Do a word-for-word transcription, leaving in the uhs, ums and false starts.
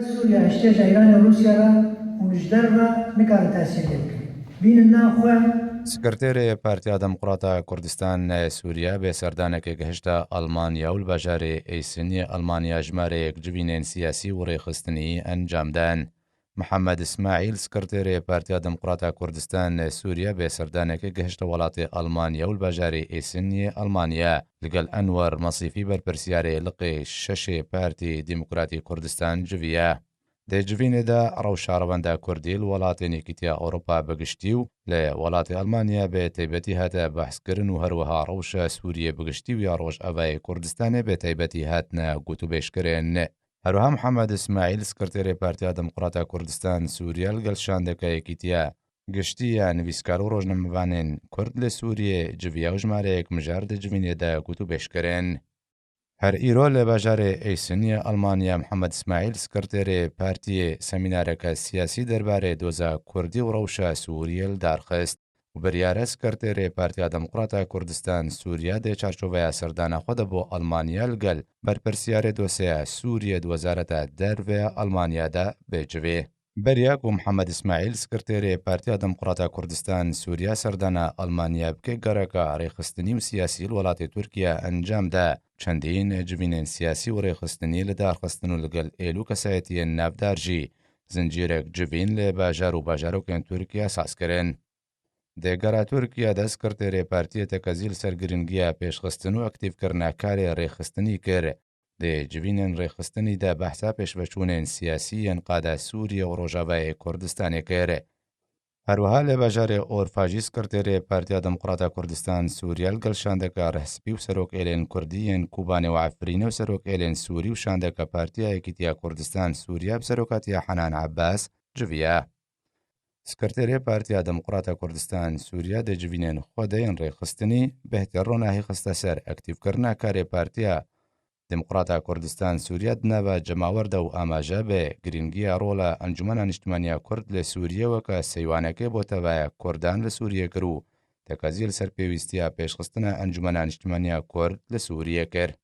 Sûriye hiştiye ji Îranê û Rûsya re û ji derve nikare tesîr lê bike. Bînin nav xwe. Sekreterê Partiya Demokrata Kurdistan Sûriye bê serdanekê gihişte Almanya û li bajarê Eysên yê Almanya jimareyek civînên siyasî û rêxistinî encam dan. Mihemed Îsmaîl, sekreterê Partiya Demokrata Kurdistan Sûriye bê serdanekê gihişte welatê Almanya û li bajarê Eysên yê Almanya. Li gel Enwer Masîfî, berpirsiyarê liqê şeşê Partî Demokratî Kurdistan civiye. Di civînê de rewşa revenda Kurdî li welatên Yekîtiya Ewropa bi giştî û li welatê Almanya bi taybetî hate behskirin û her wiha rewşa Sûriyê bi giştî û ya Rojavayê Kurdistanê bi taybetî hatine gotûbêjkirin. Her wiha Mihemed Îsmaîl, sekreterê Partiya Demokrata Kurdistan Sûriye, li gel şandeka Yekîtiya Giştî ya Nivîskar û Rojnamevanên Kurd li Sûriyê civiya û jimareyek mijar di civînê de gotûbêjkirin. Her îro li bajarê Eysên yê Almanya Mihemed Îsmaîl, sekreterê partiyê, semînareke siyasî derbarê doza Kurdî û rewşa Sûriyê li dar xist û biryare sekreterê Partiya Demokrata Kurdistan Sûriye di çarçoveya serdana xwe de bo Almanya li gel berpirsiyarê dosyeya Sûriye di Wezareta Derve ya Almanya de bicivê. Beriya ku Mihemed Îsmaîl, sekreterê Partiya Demokrata Kurdistan Sûriye serdana Almanya bike, gereka rêxistinî û siyasî li welatê Tirkiye encam da. Çendîn civînên siyasî û rêxistinî li dar xistin û li gel êl û kesayetiyên navdar jî zincîrek civîn li bajar û bajarokên Tirkiye saz kirin. Di gera Tirkiye de sekreterê partiyê tekezî li ser girîngiya pêşxistin û aktîfkirina karê rêxistinî kir. Di civînên rêxistinî de behsa pêşveçûnên siyasî yên qada Sûriye û Rojavayê Kurdistanê kir. Her wiha li bajarê Orfa jî sekreterê Partiya Demokrata Kurdistan Sûriye li gel şandeka Rihspî û serokêlên Kurdî yên Kobanê û Efrînê û serokêlên Sûrî û şandeka Partiya Yekîtiya Kurdistan Sûriye bi serokatiya Henan Ebbas civiya. Sekreterê Partiya Demokrata Kurdistan Sûriye di civînên xwe de yên rêxistinî bêhtir ronahî xiste ser aktîfkirina karê Partiya Demokrata Kurdistan Sûriye di nava cemawer de û amaje bi girîngiya rola Encûmena Niştimanî ya Kurd li Sûriye weke seywanekê bo tevaya Kurdan li Sûriye kir û tekezî li ser pêwîstiya pêşxistina Encûmena Niştimanî ya Kurd li Sûriye kir.